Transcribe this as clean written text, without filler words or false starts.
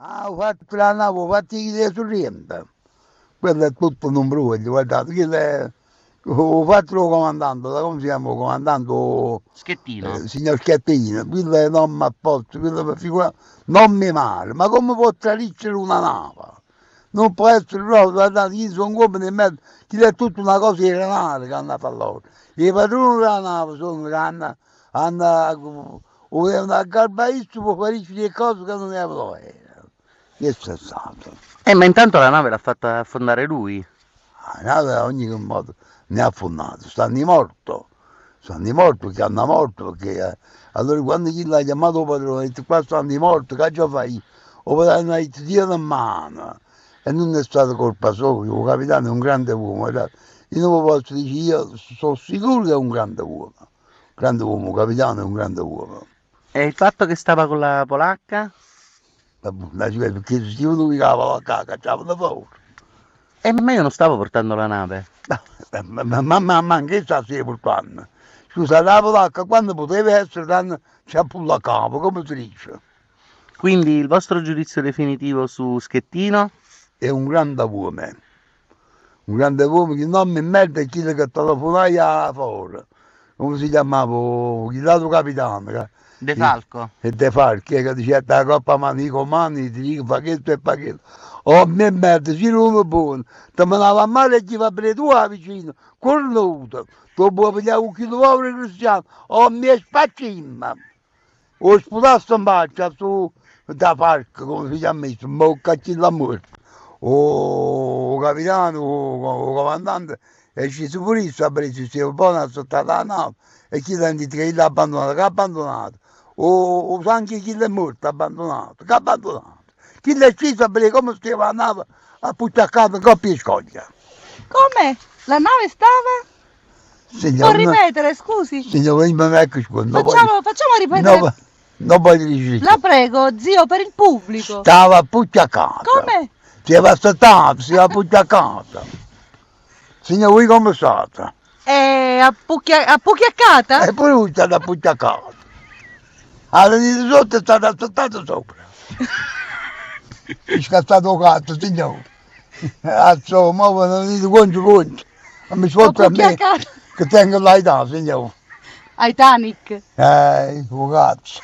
Ah, 'o fatto d' 'a nave, 'o fatto 'e Surriento, quello è tutto nu 'mbruoglio, guardate, chillo è 'o fatto d' 'o comandante, come si chiama 'o comandante? 'O Schettino. Signor Schettino, chillo è n'ommo a posto, chillo figura, n'ommo 'e mare, ma come può tradirci una nave? Non può essere proprio, guardate, io songo uommene 'e merda, chillo è tutta una cosa 'e denaro che hanno 'a fa loro. 'E padruni d' 'a nave sono che hanno hanno 'O vulevano aggarbà a isso pe fa dicere 'e cose ca nun erano overe. Chesto è stato. Eh, ma intanto la nave l'ha fatta affondare lui. 'A nave a ogni modo n'è affunnata, stanno 'e morto, stanno 'e morto perché hanno morto, perché allora quando chillo ha chiamato 'o padrone ha ditto qua stanno 'e morto, che aggia fa io? 'O padrone ha ditto tiene 'mmano e nun è stata colpa soja, 'o capitano è un grande uomo, guardate, io nun ve pozzo dicere, io so' sicuro che è un grande uomo. Grande uomo, 'o capitano è un grande uomo. E il fatto che stava con la polacca? Perché si uno cu 'a polacca 'a cacciavano fora. E ma io non stavo portando la nave. Ma ma manco essa 'a steva purtanno. Scusa, la polacca quanno puteva essere tanno ce appullacava, come si dice. Quindi il vostro giudizio definitivo su Schettino? È un grande uomo. Un grande uomo chi n'ommo 'e merda è chillo che telefonaje 'a fora, comme si chiammava chill'ato capitano ca. De Falco. E De Falco, che dicette 'a coppa 'a mano i comandi, ti dico fa chesto e fa chello. Omm' 'e merda, si ero buono, te menava a mare e ghive a vedè tu 'a vicino, curnuto, t' 'o può piglià cu chillo povero cristiano, omm' 'e sfaccimma. 'O sputasse 'nfaccia a stu De Falco, comme si chiamma isso, 'mmocca a chillo muorto. 'O capitano, 'o comandante è sciso pure isso a vedè si steva bona assettata 'a nave e chillo ha ditto che chillo ha abbandonato, che ha abbandonato? 'O sangue 'e chillo è muorto ha abbandonato, che ha abbandonato? Chillo è sciso a vedè comme steva 'a nave appucciaccata 'ncopp' 'e scoglie. Come? La nave stava? Signor, Può ripetere, scusi? Signor, io mi ecco scusa. Facciamo, facciamo ripetere. No, non voglio dire. La prego, zio, per il pubblico. Stava appucciacata. Come? Stava assettata, stava appucciacata. Signor, voi come state? È appucchia- appucchiaccata? E pure voi state appucciacata. 'A tenite sotto e state assettata sopra. Scassato 'o cazzo, signore. Azzo, mo ve ne venite concio concio. E mi sfotte a me che tengo l'aità, signore. Titanic. Eh, 'o cazzo.